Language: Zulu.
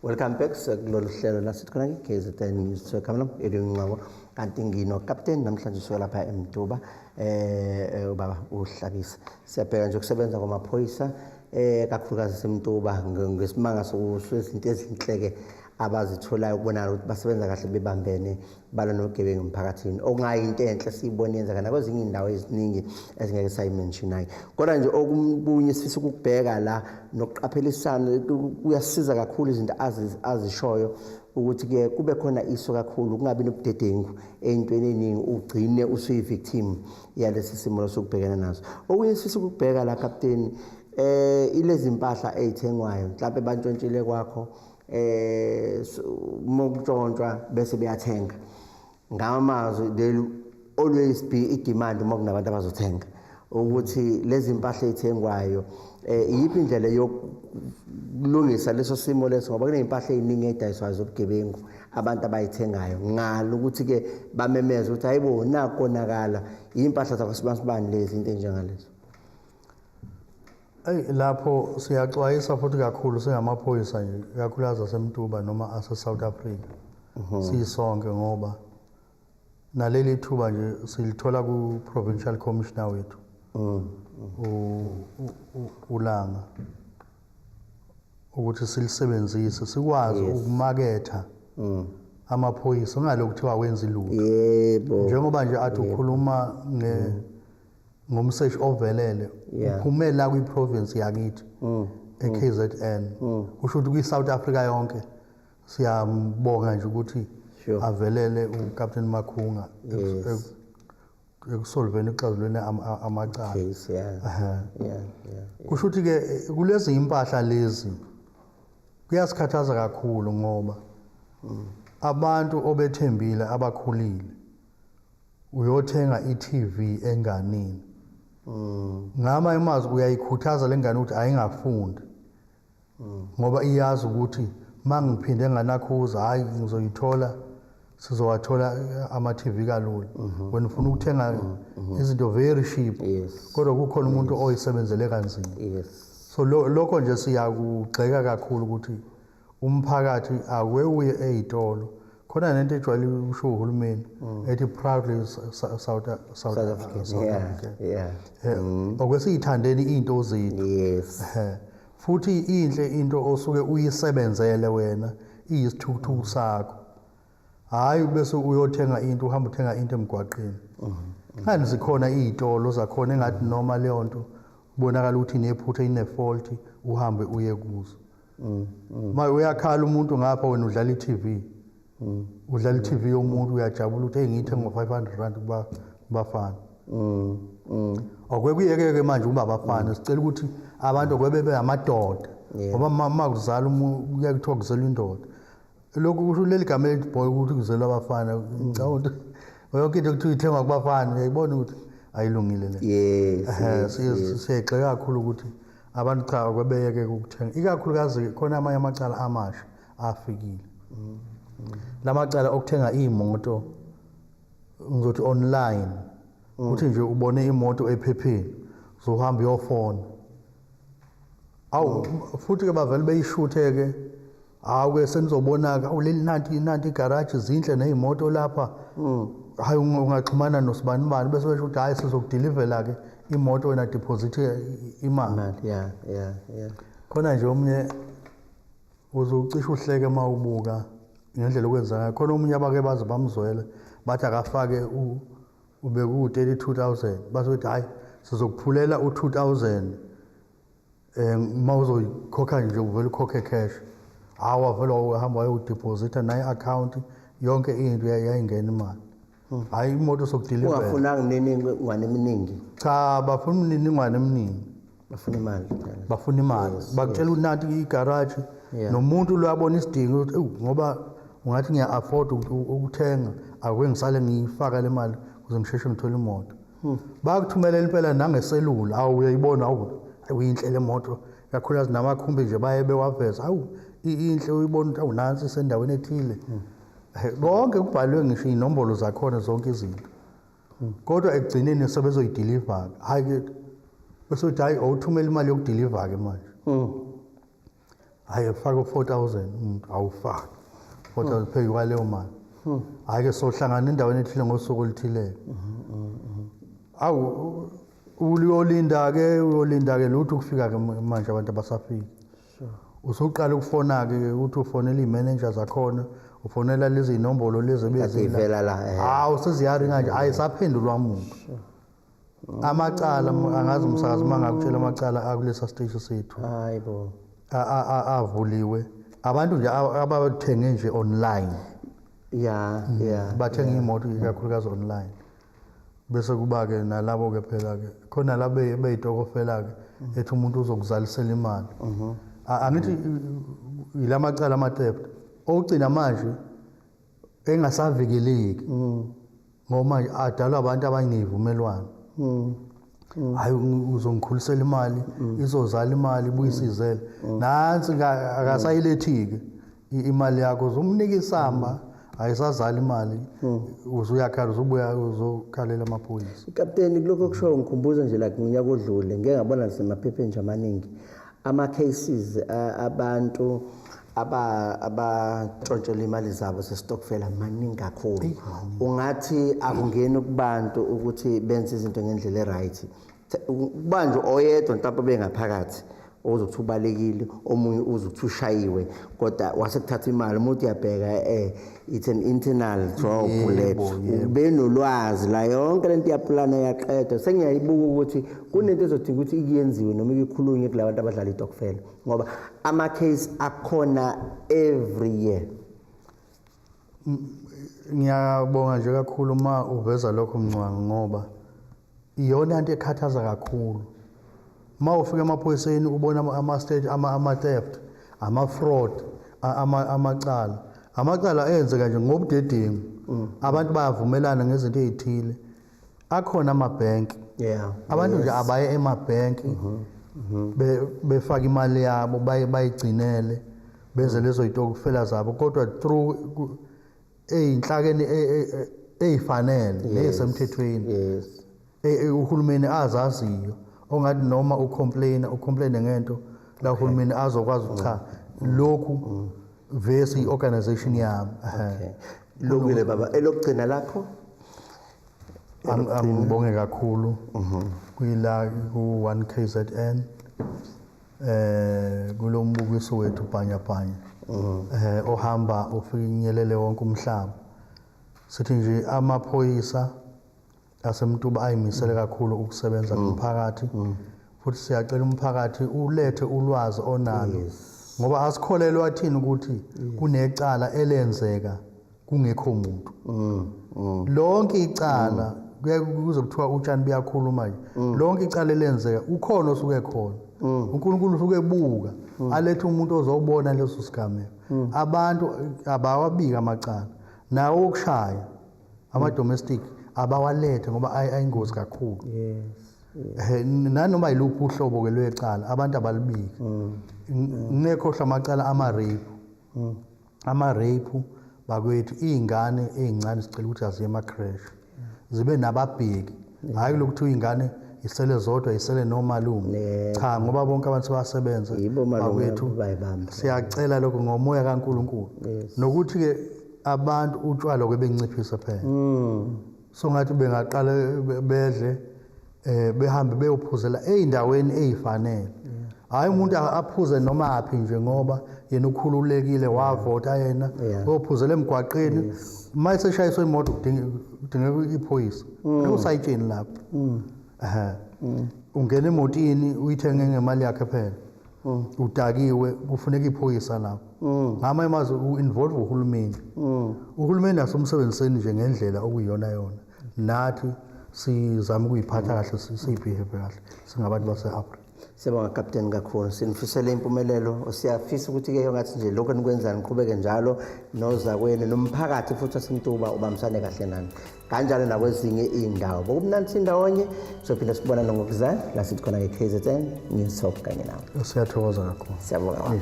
Welcome back kulolu hlelo la sithi khona ke-KZN News. So igama lami Edwin Ngcwabo, kanti ngino-captain namhlanje usuka lapha eMtuba, ubaba uHlabisa. Siyabheka nje ukusebenza kwamaphoyisa, kakhulukazi seMtuba, ngesimanga sezinto ezinhle-ke abazitholayo, ukubonakala ukuthi basebenza kahle bebambene, balwa nobugebengu emphakathini, okungayinto enhle siyibone yenzeka nakwezinye iy'ndawo eziningi ezingeke sayimentionayo. Kodwa nje okunye sifisa ukukubheka la nokuqaphelisana, kuyasiza kakhulu izinto azishoyo ukuthi-ke kube khona iso kakhulu, kungabi nobudedengu ey'ntweni ey'ningi, ugcine usuyi-victim yalesi simo losukubhekana naso. Okunye sifisa ukukubheka la, kapteni, ilezi mpahla ey'thengwayo, mhlawumbe bantshontshile kwakho, uma kutshontshwa bese beyathenga. Ngamazwi, there will always be i-demand uma kunabantu abazothenga, ukuthi lezi mpahla ey'thengwayo, iyiphi indlela yokulungisa leso simo leso, ngoba kuney'mpahla ey'ningi ey'dayiswayo zobugebengu, abantu abayithengayo ngalo ukuthi-ke bamemeze ukuthi hayibo, naku konakala, iy'mpahla zakwasibansibani lezi, into ey'njengalezo? Eyi, lapho siyaxwayisa futhi kakhulu singamaphoyisa nje, ikakhulukazi aseMtuba noma ase-South Africa siyisonke, ngoba naleli thuba nje silithola ku-provincial commissioner wethu uLanga ukuthi silisebenzise sikwazi ukumaketha amaphoyisa, ungalokhu kuthiwa wenza ilutho. Njengoba nje athi ukhuluma ngomseshi ovelele uphume la kwi-province yakithi e-KZN, kusho ukuthi kwi-South Africa yonke siyambonga nje ukuthi avelele uCaptain Makhunga ekusolveni, ekuxazululeni amacala. Case, yeah. Kusho ukuthi ke kulezi impahla lezi kuyasikhathaza kakhulu, ngoba abantu obethembile abakhulile, uyothenga i-TV enganini, ngama imazwi uyayikhuthaza lengane ukuthi ayingafundi, ngoba iyazi ukuthi mangiphinde nganakhuza, hayi, ngizoyithola, sizowathola ama-TV kalula. Wena ufuna ukuthenga izinto very cheap, kodwa kukhona umuntu oyisebenzele kanzima. So lokho nje siyakugxeka kakhulu ukuthi umphakathi ake uye ey'tolo khona, nento ejwayele ukusho uhulumeni ethi "Proudly South South African. South African." Okwesiyithandeni iy'nto zethu. Futhi inhle into osuke uyisebenzele wena, iyisithukuthuku sakho, hhayi bese uyothenga into, uhamba uthenga into emgwaqeni. Ngani zikhona iy'tolo zakhona engathi noma leyo nto kubonakala ukuthi inephutha, ine-fault, uhambe uye kuzo. Ma uyakhala umuntu ngapha, wena udlala i-TV, udlala i-TV yomuntu, uyajabula ukuthi hey, ngiyithenga ngo-R500 kuba kubafana. Okwekuyeke-ke manje ukuba abafana, sicela ukuthi abantu okwebe bengamadoda, ngoba ma kuzala kuyaye kuthiwa kuzelwa indoda. Lokhu kusho leli gama elithi boy, ukuthi kuzelwa abafana. Ngicabanga ukuthi yonke into kuthiwa ithengwa kubafana, uyayibona ukuthi ayilungile le. Siyayigxeka kakhulu ukuthi abantu cha, akwebeyeke ukuthenga, ikakhulukazi khona amanye amacala amasha afikile, lamacala okuthenga iy'moto, ngizothi online, uthi nje ubone imoto ephepheni, uzohamba uyofona, awu, futhi-ke bavele beyishuthe-ke. Hawu-ke, senizobona-ke, awu, leli nanti, nanti igaraji, zinhle ney'moto lapha, hayi, ungaxhumana nosibanibani, bese besho ukuthi hhayi, sizokudilivela-ke imoto, wena deposit imali. Imali, yeah. Khona nje omunye uze ucishe uhleke uma ubuka ngendlela okwenza ngayo. Khona omunye abake baze bamzwele, bathi akafake ube ku-32 000, base bethi hhayi, sizokuphulela u-2000 uma uzoyikhokha nje, uvele ukhokhe cash. Hawu, wavele wahamba wayowudeposita nayo i-account, yonke into yayingena imali, hhayi, imoto sokudilivela. Ungafunanga imininingwane eminingi. Cha, bafuna imininingwane eminingi. Bafuna imali kuphela. Bafuna imali. Bakutshela ukuthi nanti igaraji, nomuntu lo yabona isidingo ukuthi ewu, ngoba ungathi ngiya-afford ukuthenga, ake ngisale ngiyifaka le mali ukuze ngisheshe ngithole imoto. Bayakuthumelela impela nangeselula, awu, uyayibona, awu, uyinhle le moto, kakhulukazi namakhumbi nje baye bewaveza, awu, inhle, uyibona ukuthi awu, nansi isendaweni ethile. Konke kubhalwe, ngisho iy'nombolo zakhona, zonke izinto, kodwa ekugcineni sebezoyidiliva-ke, hhayi-ke, bese uthi hhayi, awuthumela imali yokudiliva-ke manje. Hhayi, faka u-4000 umuntu, awufaki 4000 phezu kwaleyo mali. Hhayi-ke, sohlangana endaweni ethile ngosuku oluthile. Awu, uyolinda-ke, uyolinda-ke, lutho ukufika-ke manje, abantu abasafiki. Usuqala ukufona-ke, ukuthi ufonela iy'manager zakhona, ufonela lezi iy'nombolo lezi Kade ebezila. ivela la. Hawu, seziyaringa nje, ayisaphendulwa muntu. Amacala, angazi umsakazi uma ngakutshela amacala akulesa siteshi sethu Hayi bo. avuliwe, abantu nje abathenge nje online. Bathenga iy'moto ikakhulukazi online, bese kuba-ke nalabo-ke phela-ke khona la beyitokofela-ke, ethi umuntu uzokuzalisela imali. Angithi yila macala ama-theft okugcina manje engasavikeleki, ngoba manje adalwa abantu abaney'vumelwano. Hayi, uzongikhulisela imali, izozala imali, ibuye isizele nansi, akasayilethi-ke imali yakho, uzumnika isamba, ayisazala imali, usuyakhala, usubuya uzokhalela amaphoyisa. Kapteni, kulokho kusho ngikhumbuza nje, like ngonyaka odlule ngike ngabona nasemaphepheni nje amaningi ama-cases, abantu abatshontshelwa imali zabo sesitokfela maningi kakhulu. Ungathi akungeni kubantu ukuthi benze izinto ngendlela e-right. Kubanjwe oyedwa mhlawumbe bengaphakathi, ozokuthi ubalekile, omunye uzokuthi ushayiwe, kodwa wase kuthatha imali. Umuntu uyabheka, it's an internal job le. Benolwazi la, yonke lento iyaplana, yaqedwa. Sengiyayibuka ukuthi kunento ezodinga ukuthi iyenziwe noma ikhulunywe kula bantu abadlala itokfela, ngoba ama-case akhona every year. Ngiyabonga nje kakhulu uma uveza lokho, Mncwango, ngoba iyona nto ekhathaza kakhulu. Uma ufika emaphoyiseni ubona ama-state ama-theft, ama-fraud, amacala enzeka nje ngobudedengu, abantu bayavumelana ngezinto ey'thile. Akhona amabhenki, abantu nje abaye emabhenki, befake imali yabo, bayigcinele, benze lezo yitokufela zabo, kodwa through ey'nhlakeni ey'fanele neyisemthethweni, uhulumeni azaziyo, ongathi noma ucomplain ngento la, uhulumeni azokwazi ukuthi cha, lokhu vesi i-organization yami. Okay. Lungile baba, elokugcina lakho? Angibonge kakhulu kuyila ku-1 KZN, kulombukiso wethu bhanya bhanya ohamba ufinyelele wonke umhlaba. Sithi nje amaphoyisa aseMtuba ayimisele kakhulu ukusebenza nomphakathi, futhi siyacela umphakathi ulethe ulwazi onalo, ngoba asikholelwa thina ukuthi kunecala elenzeka kungekho muntu. Lonke icala, kuye kuze kuthiwa utshani buyakhuluma nje, lonke icala elenzeka ukhona osuke khona. uNkulunkulu usuke ebuka, alethe umuntu ozobona leso sigameko. Abantu abawabika amacala nawo okushaya, ama-domestic, abawalethe ngoba ayingozi kakhulu. Nanoma yiluphi uhlobo ke lwecala, abantu abalibiki. Ngekhohlwa amacala ama-rape. Ama-rape bakwethu, iy'ngane ey'ncane sicela ukuthi aziye ema-creche, zibe nababheki, hhayi kulokhu kuthiwa iy'ngane isele zodwa, isele nomalume. Cha, ngoba bonke abantu sebasebenza. Yibo malume. Bakwethu, Bayibamba. siyacela lokho ngomoya kaNkulunkulu. Nokuthi-ke abantu utshwala-ke benciphise phela. So ngathi bengaqala bedle, behambe beyophuzela ey'ndaweni ey'fanele, hhayi umuntu aphuze noma aphi nje ngoba yena ukhululekile, wavota yena, uyophuzela emgwaqeni. Uma eseshayiswe imoto, kudingeka iphoyisa, usayitsheni lapho. Ungena emotini, uyithenge ngemali yakhe phela, udakiwe, kufuneka iphoyisa lapho. Ngamanye amazwi u-involve uhulumeni. Uhulumeni asumsebenziseni nje ngendlela okuyiyona yona, nathi sizame ukuyiphatha kahle, siyibehave kahle singabantu base-Afrika. Siyabonga kapteni kakhulu, sinifisele impumelelo. Siyafisa ukuthi-ke ngathi nje lokhu enikwenzayo niqhubeke njalo nozakwenu nomphakathi, futhi waseMtuba ubambisane kahle nani, kanjalo nakwezinye iy'ndawo. Bokumnandi sindawonye, sophinde sibonane ngokuzayo la sithi khona nge-KZN News Talk kanye nawe. Siyathokoza kakhulu. Siyabonga baba.